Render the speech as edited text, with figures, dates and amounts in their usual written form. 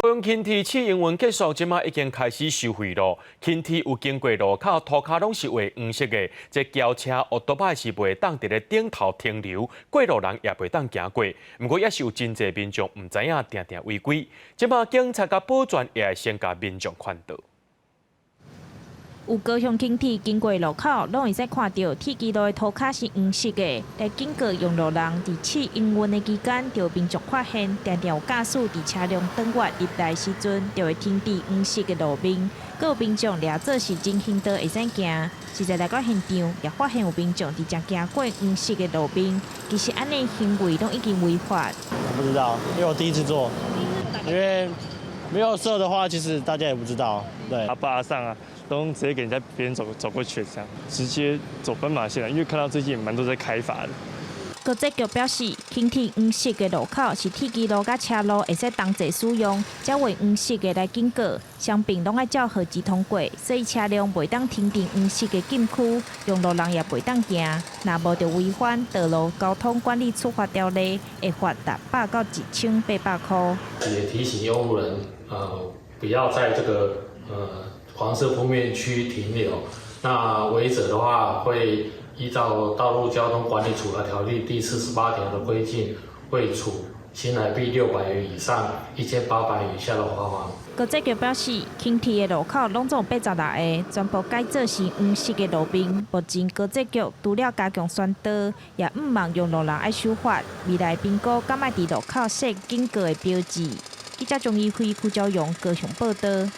高雄輕鐵試營運結束，這馬已經開始收費囉。輕鐵有經過路口，塗跤攏是畫黃色的，這轎車、烏托邦是袂當佇咧頂頭停留，過路人也袂當行過。毋過也是有真濟民眾毋知影，定定違規。這馬警察佮保全也會先共民眾勸導。有高雄輕鐵經過路口，攏會使看著鐵支路的塗跤是黃色的。來警告用路人，佇試營運的期間，著民眾發現，定定有駕駛佇車輛轉彎入來時陣，就會停佇黃色的路面。閣有民眾掠做是人行道會使行，實在來到現場，也發現有民眾佇遮行過黃色的路面。其實按呢行為攏已經違法。我不知道，因為我第一次做，因為沒有設的話，其實大家也不知道。對，阿爸阿桑啊，都直接給人家別人走走過去，這樣直接走斑馬線了。因為看到最近蠻多在開罰的。國際局表示，輕鐵黃色的路口是鐵支路佮車路會使同齊使用，才畫黃色的來警告，雙邊攏愛照號誌通過，所以車輛袂當停佇黃色的禁區，用路人也袂當行。若無就違反道路交通管理處罰條例，會罰600到1800箍。也提醒用路人，不要在這個黃色鋪面區停留。那違者的話，會依照《道路交通管理處罰條例》第48條的規定，會處新台幣600元以上1800元以下的罰鍰。國際局表示，輕鐵的路口攏總有86个，全部改做是黃色的路面。目前國際局除了加強宣導，也向望用路人愛守法。未來評估敢愛佇路口設警告的標誌。記者鍾怡輝、邱昭勇高雄報導。